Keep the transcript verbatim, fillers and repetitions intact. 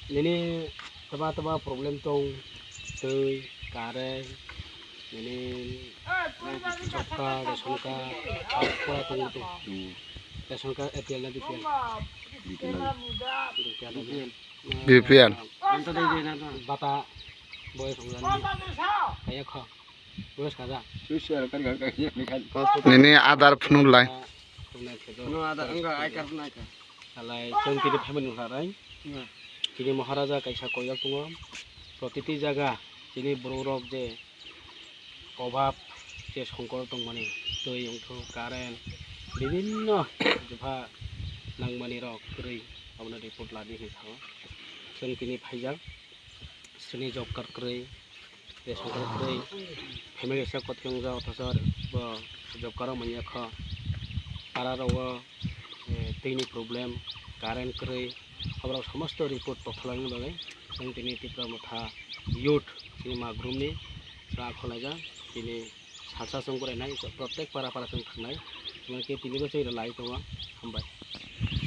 Nini tama tama problem tong, twi, current, nini job card, ration card, pura tong tong. Hmm. Ration card, A P L na B P L? B P L. B P L. B P L. Bata, boy, kaya kha. Nini Aadhaar phunuk lai. Phunuk Aadhaar, wngkha I card phunuk kha. Alai chwng tini phaimani wngkha rai. Tini Maharaja kaisa koyok tongo. Protiti jaga chini borok rok je obhab, je songkor tongmani, twi wngthok, current, bibinno jepha nangmani rok kwrwi, abono report ladi hinwi sao. Chwng tini phaijak. Chini job card kwrwi, ration card kwrwi, family se kothai wngjak, othocho bo job card o manya kho. Para rogo, eh, twi ni problem, current kwrwi, oborok somosto report tothalani bagwi chwng tini Tipra Motha youth chini ma group ni chwng akholaijak, tini salsa chwng berai nai, protek para para chwng thangnai, hwnba khe tini bo chwng lai tongo, hambai.